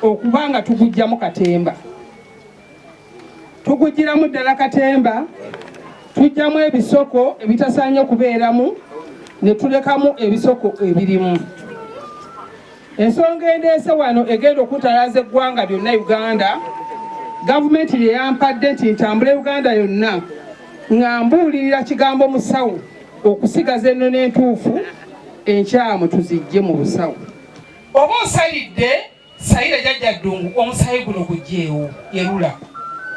Okuba nga tugujjamu katemba, tugugiramu ddala katemba, tujjamu ebisoko ebitasaanye okubeeramu ne tulekamu ebisoko ebirimu. Ensonga endeese wano egenda okutalaaza eggwanga lyonna Uganda, gavumenti lye yampadde nti ntambule Uganda yonna nga mbuulirira kigambo musawo okusigaza ennono entuufu, enkyamu tuzijje mu busawo. Oba osalidde sayira jajja Ddungu, omusaayi guno gugyewo yerula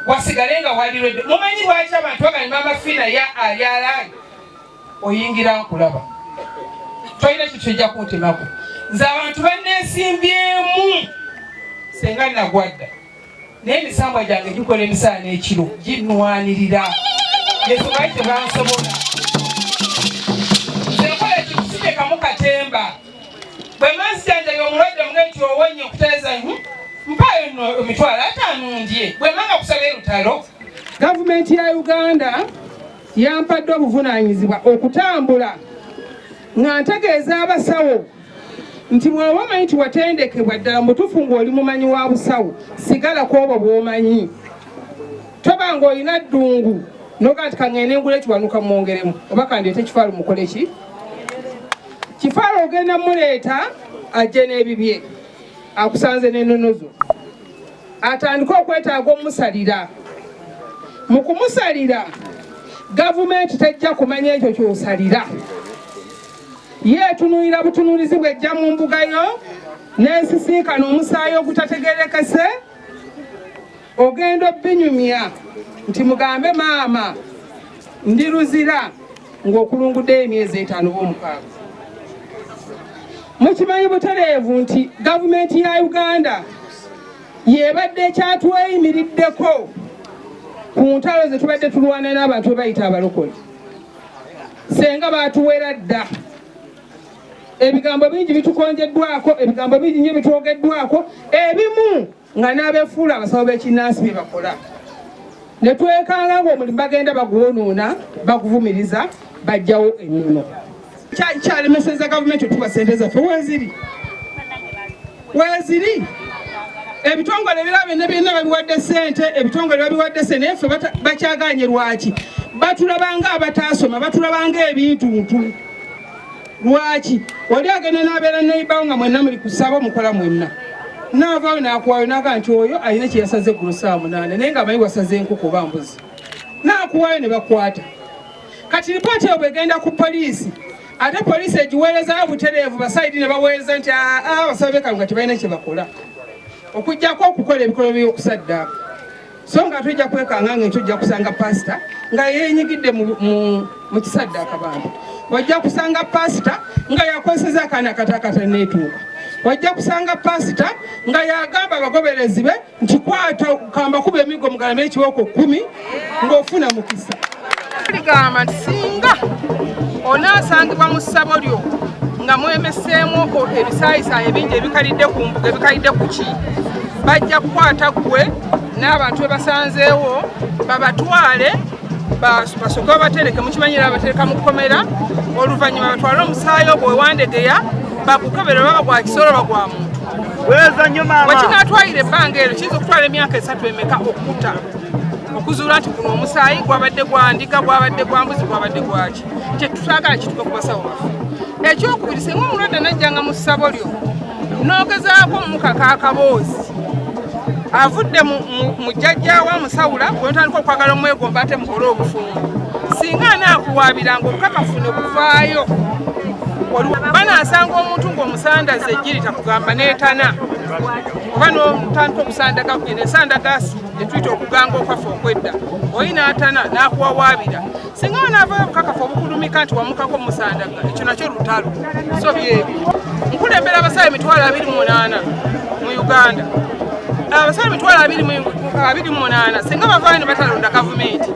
wasigale nga walirwedde. Mumanyi lwaki abantu bagamba Maama Fina ya alyalayi? Oyingira nkulaba tolina kintu kijja kuntemako. Nze abantu banneesimbyemu senga nagwadda, naye emisambwa gyange gikola emisana n'ekiro ginwanirira, ensonga ki tebansobola. Nze nkola ekintu sitekamu katemba. Bwe manzijanjabi omulwadde muge nti owonye okuteeza, mpaayo nno 500,000 ndye, bwe manga kusaba erutalo. Gavumenti ya Uganda yampadde obuvunaanyizibwa okutambula nga ntegeeza abasawo nti bw'oba omanyi nti watendekebwa ddala mu butuufu ng'oli mumanyi wa busawo, sigala ku obwo bw'omanyi. Toba ng'olina ddungu noga nti kaŋŋende ngula ekiwanuka mwongeremu oba kandeete ekifaalu mukole ki kifaalu. Ogenda muleeta ajje n'ebibye, akusanze n'ennono zo, atandike okwetaaga omusalira. Mu kumusalira, gavumenti tejja kumanya ekyo ky'osalira. Ye etunuulira butunuulizi bw'ejja mu mbuga yo n'ensisinkana omusaayi ogutategerekese. Ogenda obinyumya nti mugambe maama ndi luzira, ng'okulunguddeyo emyezi 5 oba 6. Mukimanyi butereevu nti gavumenti ya Uganda yebadde ekyatweyimiriddeko ku ntalo ze tubadde tulwana n'abantu be bayita abalokole. Senga baatuwera dda, ebigambo bingi bitukonjeddwako, ebigambo bingi nnyo bitwogeddwako, ebimu nga n'abeefuula abasawo b'ekinnansi bye bakola, ne twekanga ng'omulimu bagenda bagwonoona, baguvumiriza, bajjawo ennono. Kyalemeseza gavumenti otuwa sente zaffe. Weziri, weziri. Ebitongole ebirala byonna byonna babiwadde sente, ebitongole babiwadde sente, naye ffe bakyaganye. Lwaki batulabanga abataasoma, batulabanga ebintuntu? Lwaki oli agenda n'abeera neibawo nga mwenna muli kusaba mukola mwenna, naavaayo n'akuwayo naga nti oyo alina kyeyasaze eggulo saawa 8, naye nga amanyi wasaze enkoko oba mbuzi, n'akuwayo ne bakwata. Kati ripooti eyo bwegenda ku poliisi, ate poliisi egiweerezayo butereevu, basaidi ne baweereza nti abasabe bekalunga tebalina kye bakola okugjako okukola ebikolwa by'okusaddaaka. So nga tujja kwekanga nga ojja kusanga pasita nga yenyigidde mu kisaddaaka bantu, wajja kusanga pasita nga yakozeseza akaana akatakataneetuuka, wajja kusanga pasita nga yagamba abagoberezi be nti kwata kamba kuba emiggo mugalame ekibooko 10 ng'ofuna mukisa. Ligamba nti singa onaasangibwa mu ssabo lyo nga mwemeseemu ebisaayisaayi ebingi ebikalidde ku mbuga, ebikalidde ku ki, bajja kukwata ggwe n'abantu be basanzeewo babatwale basooke babatereke. Mukimanyira babatereka mu kkomera, oluvannyuma batwale omusaayi ogwo wewandegeya bagukebere baba gwa kisolo oba gwa muntu. Bwekinaatwalira ebbanga eryo, kiyinza okutwala emyaka 3 emeka okuta okuzuula nti guno omusaayi gwabadde gwa ndiga, gwabadde gwa mbuzi, gwabadde gwaki. Kyetutwagala kituke ku basawo baffe. Ekyokubiri, singa omulwadde najjanga mu ssabo lyo n'ogezaako mukaka akaboozi avudde mu jjajjaawo amusawula, gwetandika okwagala omwegomba ate mukole obufumbo, singa anaakuwaabiranga obukakafu ne buvaayo, banaasanga omuntu ng'omusandaza ejjiri takugamba neetana oba n'otandika okusandaga ensandagasi etuyita okuganga okwaffe okwedda, oyi n'atana n'akuwawaabira. Singa wanaavayo obukakafu obukulumika nti wamukako musandaga, ekyo nakyo lutalo. So byebyo. Nkulembera abasawo 28,000 mu Uganda. Abasawo 28,000 singa bavaayo ne batalonda gavumenti,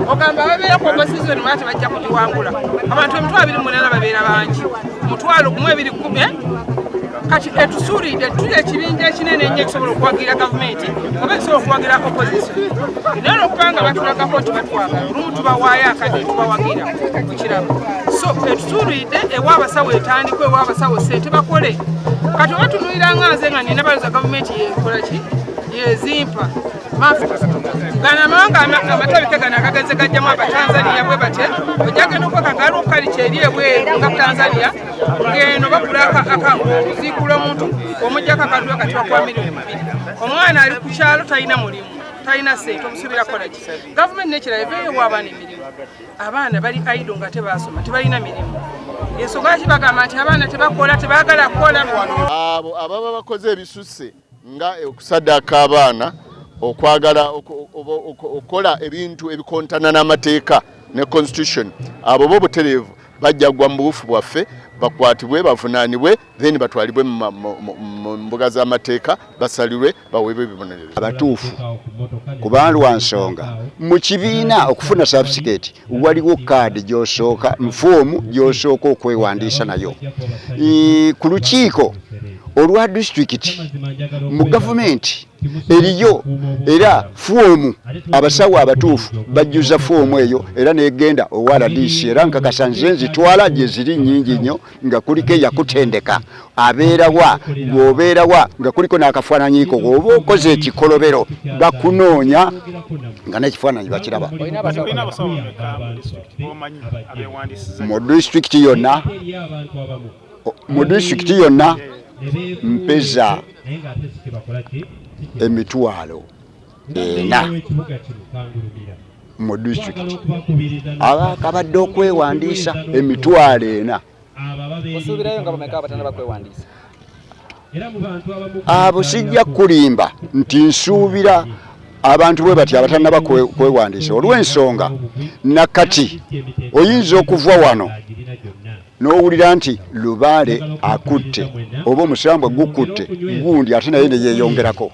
ogamba babeera ku opposition mala tebajja kugiwangula. Abantu 28,000 babeera bangi, 10,000 210. Kati etusuulidde tuli ekibinja ekinene ennyo ekisobola okuwagira gavumenti oba ekisobola okuwagira opposition, naye olwokubanga batulagako nti batwagala, olumu tubawaayo akadde, tubawagira okiraba. So etusuulidde ewa abasawo, etandikwa ewa abasawo sente bakole. Kati oba tunulira nga nze nga nina balooza gavumenti yekola ki, yezimpa. Gano amawanga amatabike gano agagenze gajjamu Abatanzania bwe batya, ojagenda okwekanga waliwo kalica eri ebweru nga Tanzania ngeno bagula oziikula omuntu, omujjako akantu kati bakuwa miliyoni 2. Omwana ali ku kyalo talina mulimu, talina sente, omusuubira kukola ki? Gavumenti nekirala eveeyo ewa abaana emirimu. Abaana bali idle nga tebasoma, tebalina mirimu. Ensonga lwaki bagamba nti abaana tebakola, tebaagala kukola? Abo ababa bakoze ebisusse nga okusaddaaka abaana, okwagala okukola ebintu ebikontana n'amateeka ne constitution, abo bo butereevu bajja kugwa mu buwufu bwaffe, bakwatibwe, bavunaanibwe, then batwalibwe mu mbuga z'amateeka, basalirwe, baweebwe ebibonerezo. Abatuufu kuba lwa nsonga mu kibiina okufuna certificate waliwo kaadi gy'osooka, foomu gy'osooka okwewandiisa nayo ku lukiiko olwa disitulikiti. Mu gavumenti eriyo era foomu, abasawo abatuufu bajjuza foomu eyo era negenda owa RDC. Era nkakasa nze nzitwala gye ziri nnyingi nnyo, nga kuliko eyakutendeka, abeerawa, gwobeerawa, nga kuliko n'akafaananyiko. Oba okoze ekikolobero bakunoonya nga n'ekifaananyi bakiraba. Mu disitulikiti yonna mpeza 40,000 mu disitulikiti abakabadde okwewandiisa, 40,000. Osuubirayo nga bameka abatannaba kwewandiisa? Abo sijja kulimba nti nsuubira abantu bwe bati abatannaba kwewandiisa, olw'ensonga nakati oyinza okuva wano n'owulira nti lubaale akutte oba omusambwa gukutte gundi, ate naye ne yeeyongerako.